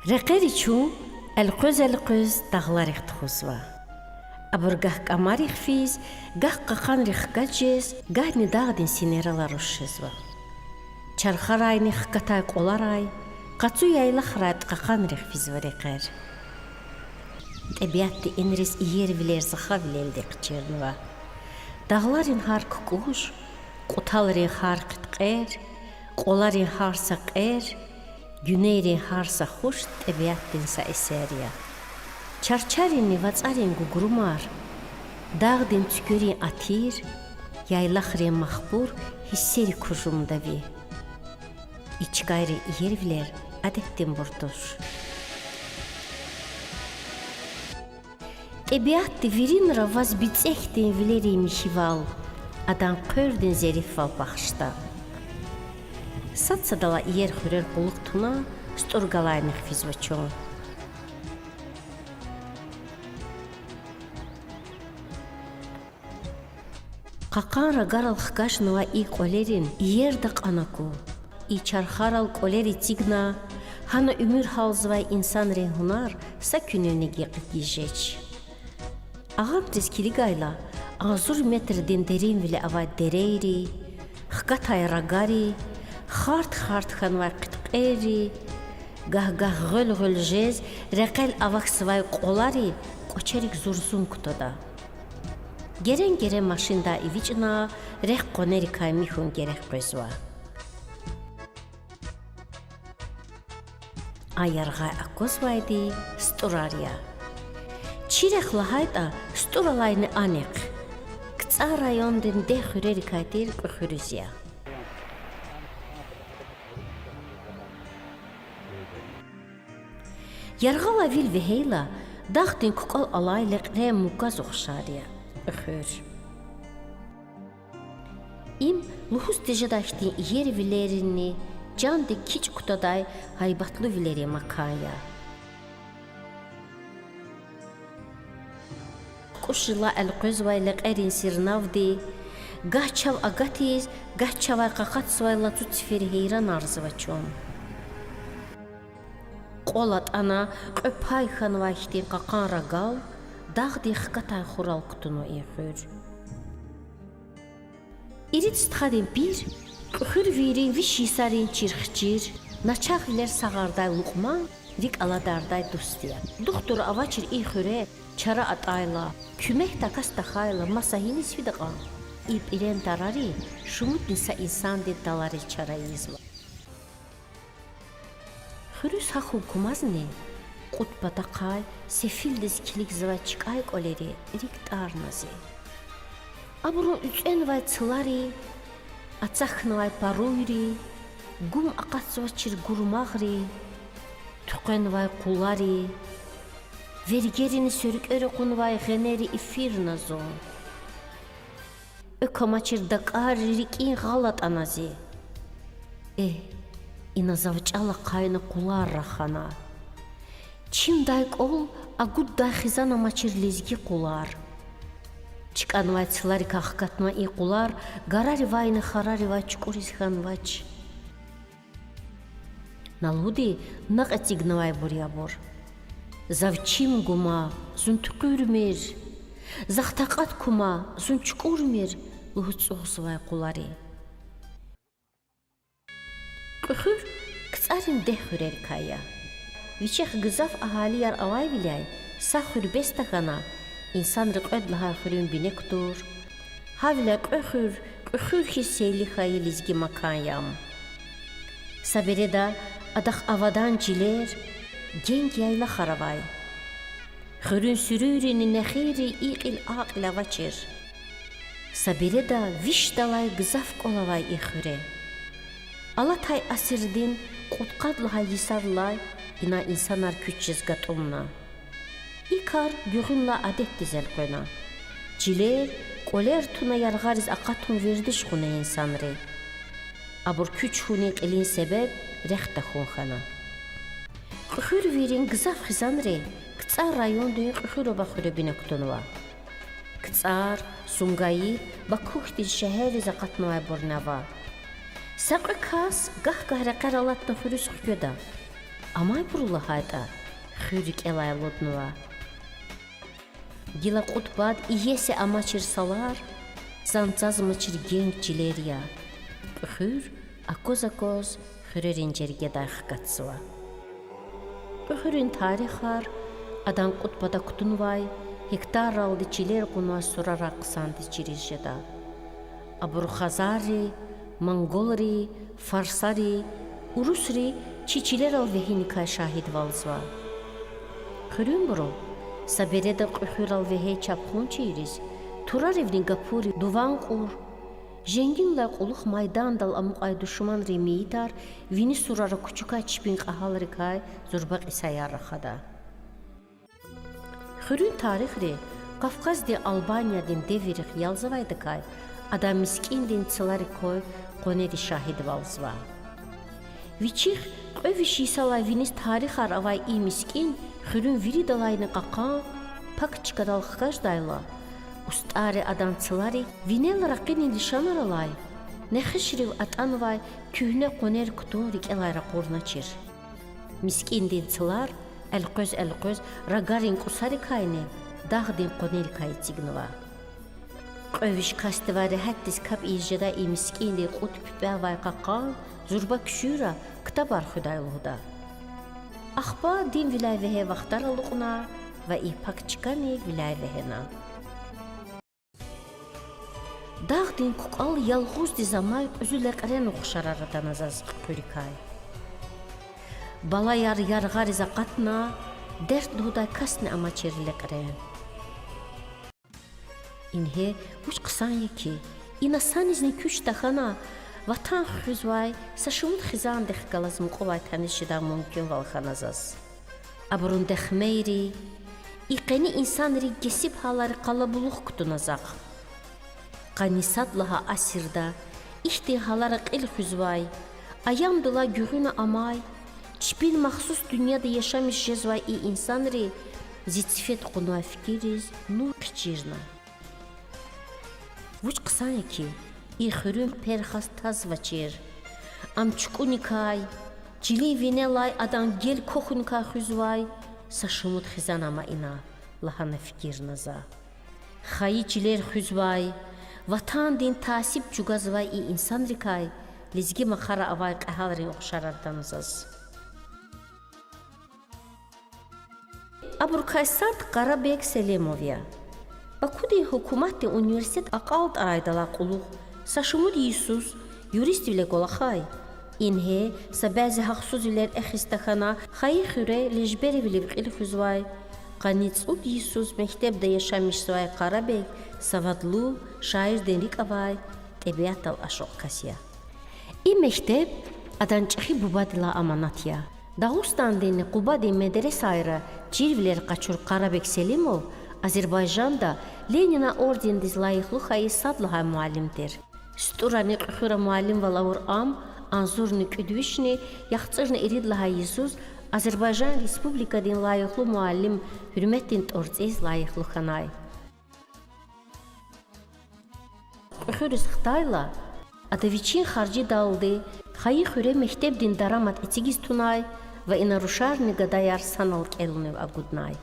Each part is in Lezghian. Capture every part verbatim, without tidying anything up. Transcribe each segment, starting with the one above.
Рекьери чун элкъвез-элкъвез дагъларихъ тухузва. Абур гагь кӀамарихъ физ, гагь кьакьанрихъ хкаж жез, гагьни дагъдин синерал руш жезва. Чархарайни хкатай кьваларай, къацу яйлахрай кьакьанрихъ физва рекьер. ТӀебиатди иниз иервилер, захавилелди хъчирнава. Дагъларин гьар кукӀуш, кьуталрин гьар хъиткьер, кьваларин гьар са кьер, гуьнейрин гьар са хуш тӀебиатдин са эсер я. Чарчаринни вацӀарин гугрумар, дагъдин цуькверин атир, яйлахрин махпур гьиссерик кужумда ви. И чкайрин иервилер адетдинбур туш. ТӀебиатди виринра ваз бицӀекдин вилерин михьивал, адан хъвердин зерифвал бахшда. Сад-садалай иер хуьрер кьулухъ туна, стӀур галайнихъ физва чун. Кьакьан рагарал хкажнавай и кӀвалерин иерда кьан аку. И чархарал кӀвалер эцигна, гьана уьмуьр гьалзавай инсанрин гьунар са куьнивни гекъигиз жеч. Агъамдиз килигайла, агъзур метрдин деринвиле авай дерейри, хкатай рагари, харт-харт хьанвай хъиткьерри, гагь-гагь гъвел-гъвел жез рекьел авахьзавай кьвалари кӀвачерик зурзун кутада. Герен-герен машиндай эвичӀна, рехъ къванерикай михьун герек къвезва. А яргъай аквазвайди СтӀурар я. Чи рехъ лагьайтӀа, СтӀуралайни анихъ. КцӀар райондин дегь хуьрерикай тир Кьуьхуьруьз я. Яргъалай вил вегьейла, дагъдин кукӀвал алай лекьрен муказ ухшар я Кьуьхуьр. Им лугьуз тежедай хьтин иервилеринни чандик кичӀ кутадай гьайбатлувилерин макан я. КукӀушрилай элкъвезвай лекьерин сирнавди, гагь чав агатиз, гагь чавай къакъатзавай лацу цифери гьейранарзава чун. Кьвал атӀана кьве пай хьанвай хьтин кьакьан рагал, дагъдин хкатай хурал кутунва и хуьр. Ирид стхадин пир кьуьхуьрвийрин виш йисарин чирхчир, начагъвилер сагъардай лукьман, рикӀ аладардай дуст я. Духтур авачир и хуьре чара атӀайла, куьмек такас тахьайла, маса гьиниз фида кьван, и пӀирен тарари шумудни са инсандин талариз чара ийизва. Хуьруьз гьахьун кумазни, кьуд патахъай сефилдиз килигзавай чкӀай кӀвалери рикӀ тӀарна зи. Абурун уьцӀенвай цлари, ацахьнавай паруйри, гум акъатзавачир гурмагъри, туькьвенвай къулари, вергерини суьркӀвер акъунвай гъенери эфирна зун. Экв амачир дакӀарри рикӀин гъал атӀана зи. Э, ина зав чӀал ахъайна къулар рахана. Чимдай кӀвал агуддай хизан амачир лезги къулар. ЧкӀанвай цларикай хкатнавай и къулар гараривайни хараривай чукӀуриз хьанвач. На лугьуди, накь эцигнавайбур я абур. Зав чим гума, зун туькьуьрмир. Захъ такьат кума, зун чукӀурмир, лугьуз цӀугъзавай къулари. Кьуьхуьр КцӀарин дегь хуьрерикай я. Вичихъ гзаф агьалияр авайвиляй са хуьр бес тахьана, инсанри кьвед лагьай хуьруьн бине кутур. Гьавиляй кьве хуьр Кьуьхуьр хьиз сейли хьайи лезги макан я ам. Са береда адахъ авадан чилер, генг яйлахар авай. Хуьруьн суьруьйрини нехирри и кьил а кьил авачир. Са береда вишдалай гзаф кӀвал авай и хуьре. Алатай асирдин кьудкъад лагьай йисарилай ина инсанар куьч жез гатӀунна. И кар гуьгъуьнлай адетдиз элкъвена. Чилер, кӀвалер туна яргъариз акъатун вердиш кьуна инсанри. Абур куьч хьунин кьилин себеб рехъ тахьун хьана. Кьуьхуьрвийрин гзаф хизанри КцӀар райондин Кьуьхуьр оба хуьре бине кутунва. КцӀар, Сумгаит, Баку хьтин шегьерриз акъатнавайбурни ава. Са кьве кас гагь-гагь рекьер алатна хуьруьз хкведа. Амайбуру лагьайтӀа, хуьр рикӀелай алуднава. Гила кьуд пад иеси амачир салар, зан цазмачир генг чилер я. Кьуьхуьр акваз-акваз хуьрерин жергедай хкатзава. Кьуьхуьрин тарихар адан кьуд пада кутунвай, гектарралди чилер кьунвай сурарай хъсандиз чириз жеда. Абуру хазарри, монголри, фарсари, урусри чи чилерал вегьиникай шагьидвалзава. Хуьруьнбуру са береда Кьуьхуьрал вегьей чапхунчийриз тураривни гапурив дуван кьур, женгинлай кьулухъ майдандал амукьай душманрин мейитар вини сурара кучукай чпин кьегьалрикай зурба кьисаяр рахада. Хуьруьн тарихри Кавказдин Албаниядин девиррихъ ялзавайдакай адан мискӀиндин цлари квай къванери шагьидвалзава. Вичихъ кьве виш йисалай виниз тарихар авай и мискӀин хуьруьн виридалайни кьакьан, пак чкадал хкаждайла, устӀарри адан цларик винел ракъинин лишанар алай, нехишрив атӀанвай куьгьне къванер кутун рикӀелай ракъурначир. МискӀиндин цлар элкъвез-элкъвез рагарин кӀусарикайни дагъдин къванерикай эцигнава. Кьве виш касдивай регьятдиз капӀ ийиз жедай и мискӀиндин кьуд пипӀе авай кьакьан зурба куьшуьра ктабар хуьдай лугьуда. Ахпа динвиляй вегьей вахтар алукьна ва и пак чкани виляй вегьена. Дагъдин кукӀвал ялгъуздиз амай кьуьзуь лекьрен ухшарар атана заз Кьуьхуьрикай. Балаяр яргъариз акъатна, дерт лугьудай касни амачир лекьрен. Ингье вуч хъсан я хьи, ина санизни куьч тахьана, ватан хуьзвай са шумуд хизандихъ галаз мукьувай таниш жедай мумкинвал хьана заз. Абурун дехмейри, и къени инсанрин кесиб гьалари къалабулух кутуна захъ. Къанни сад лагьай асирда ихьтин гьалара кьил хуьзвай, аямдилай гуьгъуьна амай, чпин махсус дуьньяда яшамиш жезвай и инсанри зи цифед кьунвай фикирриз нур хъичирна. Вуч хъсан я хьи, и хуьруьн перхаз тазвачир. Ам чукӀуникай, чилин винелай адан гел квахьуникай хуьзвай са шумуд хизан ама ина, лагьана фикирна за. Хайи чилер хуьзвай, ватандин тасиб чӀугвазвай и инсанрикай лезги махара авай кьегьалрин ухшарар атана заз. Абурукай сад Къарабег Селимов я. Бакудин гьукуматдин университет акьалтӀарайдалай кьулухъ са шумуд йисуз юриствиле кӀвалахай. Ингье са бязи гьахъсузвилер эхиз тахьана, хайи хуьре лежбервилив кьил хуьзвай. Къанни цӀуд йисуз мектебда яшамишзавай Къарабег савадлу, шаирдин рикӀ авай, тӀебиатдал ашукь кас я. И мектеб адан чӀехи бубадилай аманат я. Дагъустандин Къубадин медресайра чирвилер къачур Къарабег Селимов Азербайжанда Ленинан ордендиз лайихлу хьайи сад лагьай муаллим тир. СтӀурани Кьуьхуьра муаллимвал авур ам агъзурни кӀуьд вишни яхцӀурни ирид лагьай йисуз Азербайжан Республикадин лайихлу муаллим гьуьрметдин тӀварцӀиз лайихлу хьанай. Кьуьхуьриз хтайла, ада вичин харжидалди хайи хуьре мектебдин дарамат эцигиз тунай ва ина рушарни гадаяр санал кӀелунив агуднай.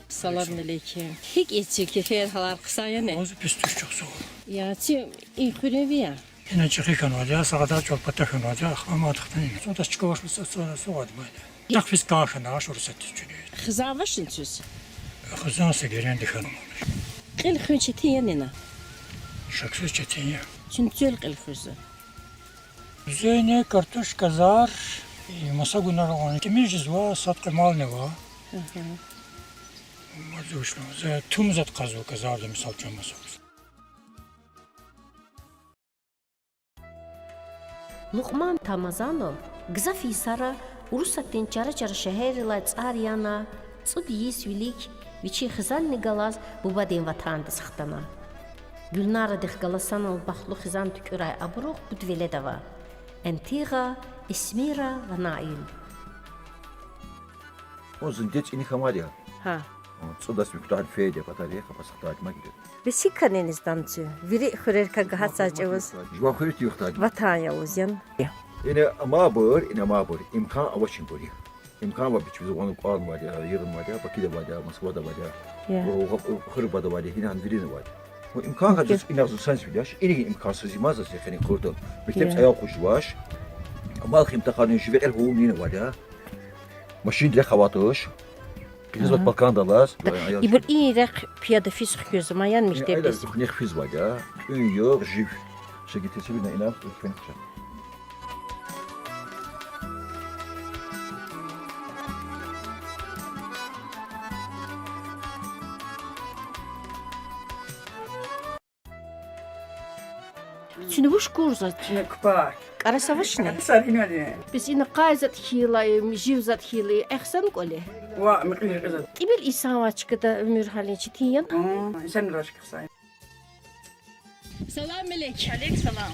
Салам алейкум. ГьикӀ я чи кефер-гьалар, хъсан яни? Ваз пис туш, чухсагъул. Я, чи и хуьруьнви я? Ина чӀехи хьанвайди я, сагъда чӀал пата хьанвайди я, ахпа мад хтанин. Цудаз чка авачир са, са, са вад майда. Чахъ физ кар хьана, аш урусатдиз чуьнуьз. Хизан авачир цуз? Хизан са геренди хьана. Кьил хуьн четин яни ина? Шаксуз четин я. Чун цел кьил хуьзва. Зене картошка, зар, и маса гунар авани. ТӀимил жезва, сад къимални ава. Мазушна, за тум зат къазва, казарда мисал чун маса. Лукьман Тамазанов гзаф йисара Урусатдин чара-чара шегьеррилай цӀар яна, цӀуд йис вилик вичин хизанни галаз бубадин ватандиз хтана. Гуьлнарадихъ галаз санал бахтлу хизан туькӀуьрай абурухъ пуд велед ава: Эмтигъа, Эсмира ва Наил. О, зун децӀ иних амайди я. Гьа. О, цӀудаз муьгьтар фейди я, патарихъ пасахтайди ма гида. Бес гьикӀ хьанани здан цуьн? Вири хуьрерикай гагьатзавай чӀавуз. Жуван хуьр тир югътайди. Ватан я лугьуз яни? Я. Ина амайбур, ина амайбур, имкан авачирбур я. Имкан авайбур чпиз ван кӀвале авайди я, йигъиз авайди я, Бакуда авайди я, Москвада авайди я. Я. О, о, о, Кьурбада авайди я, гьина гьам вири авайди я. О, имкан хьайи заз ина зун санкт-Петербург яш, инин имкансуз я ма заз яхин Кьурда. Мектеб, я, аял хкудзавач. Амал хьи, имтихан жи векьер гьун ина авайди я. Машин рехъ авайди туш. Гьиниз ват балкӀандал алаз. Ибур и рехъ пияда физ хквезва ма яни мектебдиз? Айлаз куьнехъ физвайди я. ТӀуьн-югъ жив. Шагьид Тесилина ина куьнехъ ча. Цуьн вуч курза? Чна кпар. КӀарас авачни? КӀарас авайди. Бес ина къай затӀ хьайила, жив затӀ хьайила, эхсан кӀвале? Ва, микьи-микьи затӀ. ТӀимил инсан авай чкада уьмуьр гьалин четин яни? Гьа, инсан авай чка хъсан. Салам алейк. Алейк салам.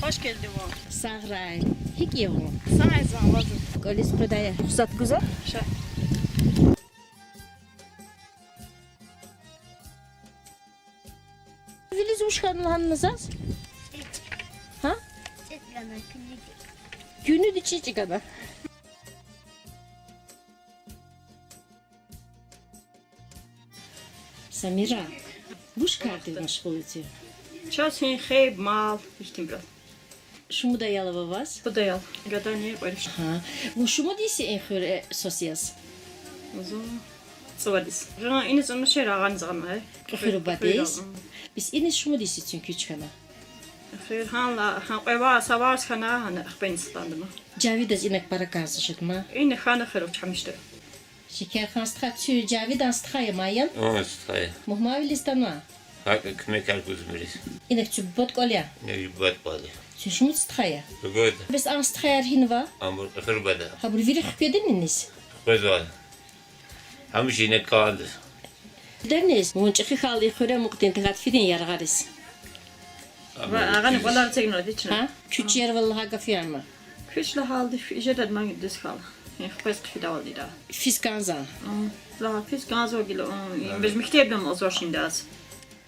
Хош гелди вун. Сагърай. ГьикӀ я вун? Сагърай, ваз. КӀвализ къведая. Рухсат гузва? Ша. Вилиз вуч хьана лагьана заз? ЦӀичӀ. Гьа? ЦӀичӀ гана, куьнуьди. Куьнуьди цӀичӀ гана. Самира, вуч кардив машгъул я? Чаз гьи хеб, мал, ихьтинбуруз. Шумуд аял ава ваз? Пуд аял. Гадани кьве руш. Гьа. Вун шумуд йис я и хуьре свас яз? Зун цӀувад йис. Гьа, иниз ама шер агъаниз гъанва. Кьуьхуьр бубадиз? Кьуьхуьр, м. Бес иниз шумуд йис я цуьн куьч хьана? Хуьр гьана, гьа кьве варз, са варз хьана, гьана ахпени сатанди ма. Жавидаз инаг пара кӀанзавачни ма? Ина хьана хуьр, вич гьамиша. Шекерхан стха, цуьн Жавидан стха я ма яни? Гьа, стха я. Мугьманвилиз атанва? ГьакӀ, куьмекар гуз мириз. Инаг цуьн бубад кӀвал я? Инаг бубад кӀвал я. Цуьн шумуд стха я? Кьуд. Бес а стхаяр гьинва? Абур кьуьхуьр бубада. Гьабур вири хкведани иниз? Хквезва. Гьамиша инаг кӀанда. Дениз, вун чӀехи хьайила и хуьре амукьдин тахьайтӀа фидани яргъариз? Ва агъани кӀвалар эцигнава вични. Гьа? Куьч ярвал лагьай гаф яни ма? Куьч лагьайди фи-, жедайди ма дуьз хьайила. Хквез хъфидайвал ийида. Физ кӀанзава? М, лагьай физ кӀанзава гила, м, бес мектебда амукьзавачни идаз.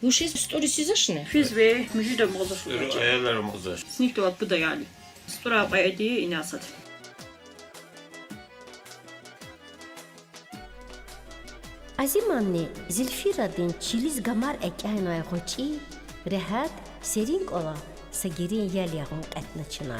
Вучиз, СтӀур йисузвачни? Физва, муьжуьда амукьзавач. СтӀур аялар амукьзавач. Синифда авай пуд аял я. СтӀурай кьве ди, ина сад. Азиманни Зильфирадин чилиз гамар экӀянавай гъвечӀи, регьят, серин кӀвале са герен ял ягъун кьетӀна чна.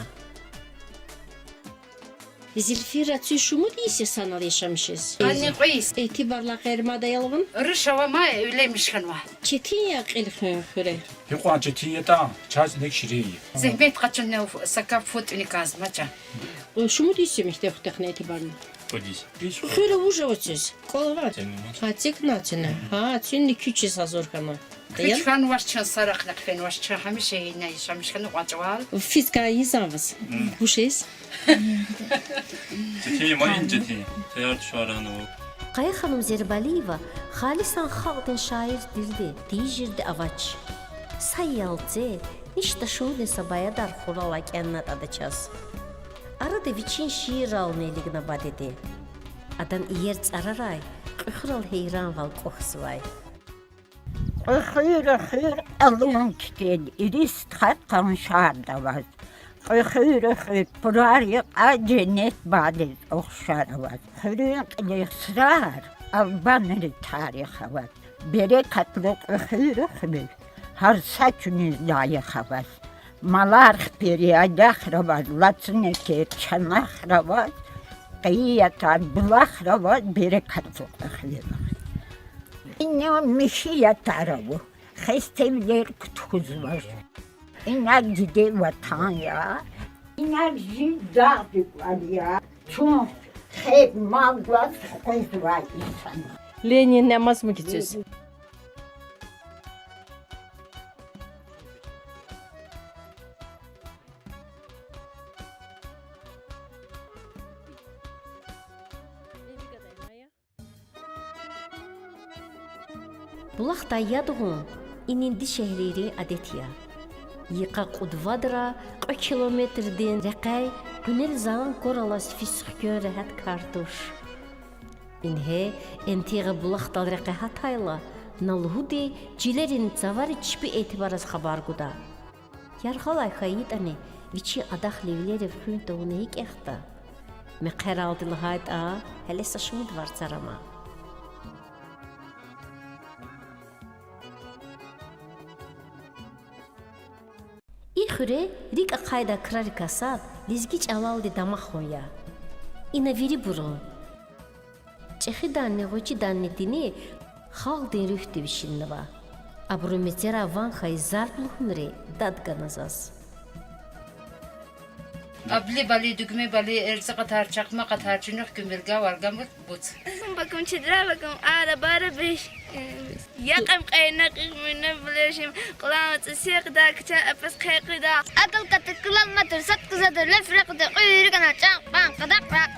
Зильфира, цуьн шумуд йис я санал яшамиш жез? Къанни кьве йис. Этибарлай къейд мад аял вун? Руш ава ма, эвленмиш хьанва. Четин я кьил хуьн хуьре? Гьикьван четин ятӀа, чаз инаг ширин я. Зегьмет къачуна са кап фу тӀуьниказ ма чан. Шумуд йис я мектеб хутахна Этибарни? Кьуд йис. Хуьре вуж ава цуьз? КӀвал ава? Гьа, цикна цуьна. Гьа, цуьнни куьчиз гьазур хьана. Куьч хьанвач чун, сарахъни хъфенвач чун, гьамиша гьина яшамиш хьана кьван чӀавал. Физ кӀан ийизвани ваз? Вучиз? Четин я, мани четин я. Таяр тушар ана. Къаяханум Зербалиева халисан халкьдин шаирдилди тийижирди авач. Са ял це, ништа шумудни са баядар хуралай кӀелнатӀа ада чаз. Арада вичин шииррални илигна бадеди. Адан иер цӀарарай кьуьхуьрал гьейранвал кӀвахьзавай. Кьуьхуьр хуьр, алун тетед, ирис стха къаншарда аваз. Кьуьхуьр хуьр, пурар йикъа женнет бадез ухшар аваз. Хуьруьн кьилел срар, албанрин тарих аваз. Берекатлу Кьуьхуьр хуьр, гьар са куьниз лайих аваз. Малар хипер яйлахра аваз, лацу некер чанахра аваз, къайи ятар булахра аваз, берекатлу Кьуьхуьр хуьр. Ина михьи ятар ава, хестевилер кутхузвай. Инаг диде ватан я, инаг зи дагъдин кӀвал я, чун хеб-мал гваз къвезвай инсан. Ленин намаз мугицез. Булахдай яд гъун инин дишегьлийрин адет я. Йикъа кьуд вадра кьве километрдин рекьяй къуьнел зан квар алаз физ хквен регьят кар туш. Ингье, Энтигъа булахдал рекье гьатайла, на лугьуди, чилерин цавари чпи Этибараз хабар гуда. Яргъалай хьайитӀани, Вичин адахлу вилерив хуьн тавуна гьикӀ эхда? Мехъералди лагьайтӀа, гьеле са шумуд варцар ама. И хуьре рикӀ ахъайдай крарикай сад лезги чӀалалди дамахун я. Ина вирибурун, чӀехиданни гъвечӀиданни тини, халкьдин руьгьди вишиннава. Абурун мецерай ван хьайи зарб лугьунри дад гана заз. Абли бали, дуьгме бали, эрза къатар, чакъма къатар, чуьнуьх гуьмбелга, варган буц. Бакум чидра, бакум ара бара беш. Якьам къайна къигъ муьнне булешим, кьулан цӀусихъда, кича апас хъекъида. Акьул ката кулал матур, сад кузада леф рекъда, къуьрик ана чӀан къан къадакъ ракь.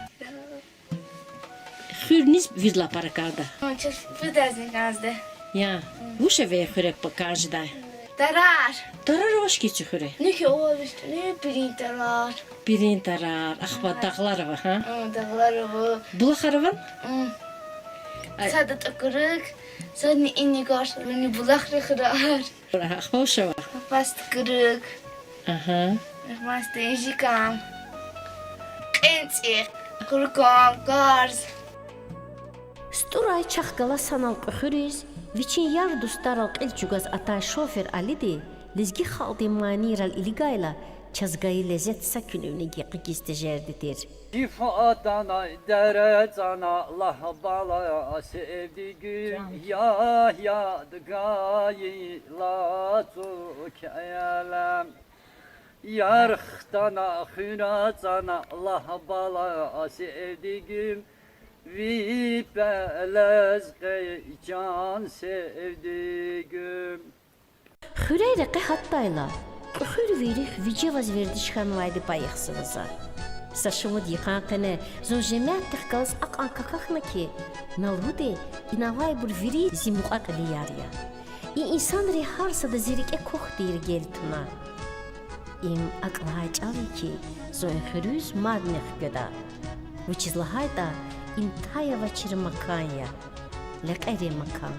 Хуьр низ виридалай пара кӀанда? Чаз пудазни кӀанзда. Я. Вуж я ви хуьре кӀан жедай? Тарар. Тарар авач хьи чи хуьре? Нихье авач, пирин тарар. Пирин тарар, ахпа дагълар ава, гьа? Дагълар ава. Булахар авани? Сад атӀа курик, садни ини кашни булахрин хурар. Ахпа вуж ава? Ахпа стӀа курик. Агьа. Ахпа стӀа инжикам. КьинцӀи, куркам, карз. СтӀурай чахъ галаз санал Кьуьхуьриз, вичин яр-дустарал кьил чӀугваз атай шофер Алиди лезги халкьдин манийрал илигайла, чаз гайи лезет са куьнивни гекъигиз тежерди тир. Шиф атана, дере цӀана, лагь бала, севдигим, я, ядгайила цӀу келем. Ярх атана, хуьр цӀана, лагь бала, севдигим, ви пелез къе, чан севдигим. Хуьряй рекье гьатдайла, Кьуьхуьрви руьгь вижев яз вердиш хьанвайди пайихзава за. Са шумуд йикъан къене зун жемятдихъ галаз акьван какахьна хьи, на лугьуди, инавайбур вири зи мукьва-кьилияр я. И инсанри гьар сада зи рикӀе квахь тийир гел туна. Им акӀ лагьай чӀал я хьи, зун и хуьруьз мадни хкведа. Вучиз лагьайтӀа им тай авачир макан я, лекьерин макан.